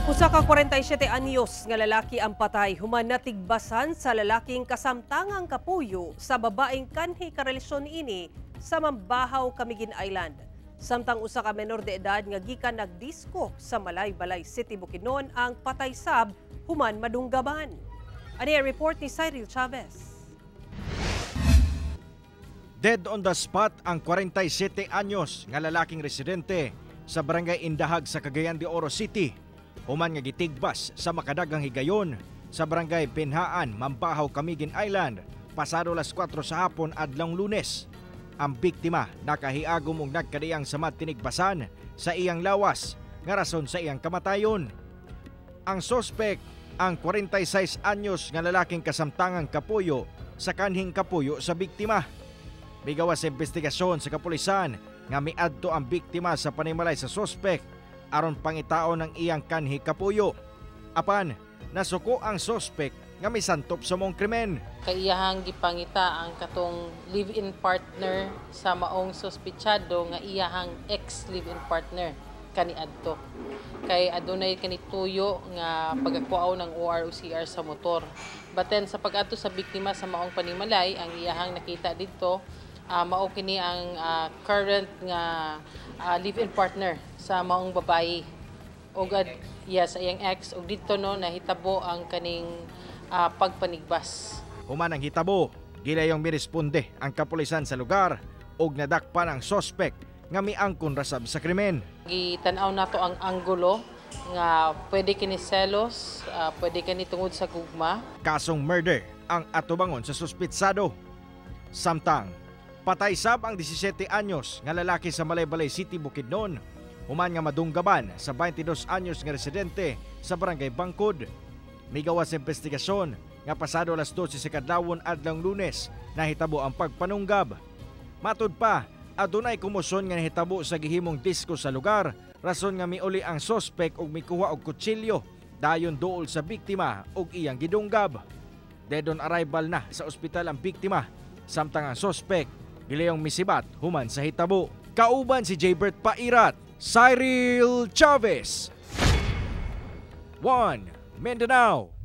Usa ka 47 anyos nga lalaki ang patay human natigbasan sa lalaking kasamtangang kapuyo sa babaeng kanhi karelasyon niini sa Mambahaw, Camiguin Island. Samtang usa ka menor de edad nga gikan nagdisko sa Malaybalay City, Bukidnon ang patay sab human madunggaban. Ani ang report ni Cyril Chavez. Dead on the spot ang 47 anyos nga lalaking residente sa Barangay Indahag sa Cagayan de Oro City human nga gitigbas sa makadagang higayon sa Barangay Pinhaan, Mambahaw, Camiguin Island pasado las 4 sa hapon adlong Lunes. Ang biktima nakahiagom og nagkadiyang samad tinigbasan sa iyang lawas nga rason sa iyang kamatayon. Ang sospek, ang 46 anyos nga lalaking kasamtangang kapuyo sa kanhing kapuyo sa biktima. Migawas sa investigasyon sa kapulisan nga miadto ang biktima sa panimalay sa sospek aron pangitaon ang iyang kanhi kapuyo. Apan, nasuko ang sospek nga misantop sa maong krimen. Kay iyahang gipangita ang katong live-in partner sa maong suspitsado nga iyahang ex live-in partner kaniadto. Kay adunay kani tuyo nga pagkuaw ng OROCR sa motor. But then sa pag-adto sa biktima sa maong panimalay, ang iyahang nakita didto mao kini ang current nga live-in partner sa maong babayi. Og yes, iyang ex, og didto no nahitabo ang kaning pagpanigbas. Human ang hitabo, gilayong miresponde ang kapulisan sa lugar ug nadakpan ang sospek nga miangkon rasab sa krimen. Gitan-aw nato ang anggulo nga pwede kini selos, pwede kini tungod sa gugma. Kasong murder ang atubangon sa suspitsado. Samtang, patay sab ang 17 anyos nga lalaki sa Malaybalay City, Bukidnon human nga madunggaban sa 22 anyos nga residente sa Barangay Bangkod. Migawas sa investigasyon nga pasado alas 12 sa kadlawon adlong Lunes nahitabo ang pagpanunggab. Matud pa, adunay komosyon nga nahitabo sa gihimong disko sa lugar, rason nga miuli ang sospek og mikuha og kutsilyo dayon duol sa biktima og iyang gidunggab. Dead on arrival na sa ospital ang biktima, samtang ang sospek gilayong misibat human sa hitabo. Kauban si Jaybert Pairat, Cyril Chavez. 1 Mindanao.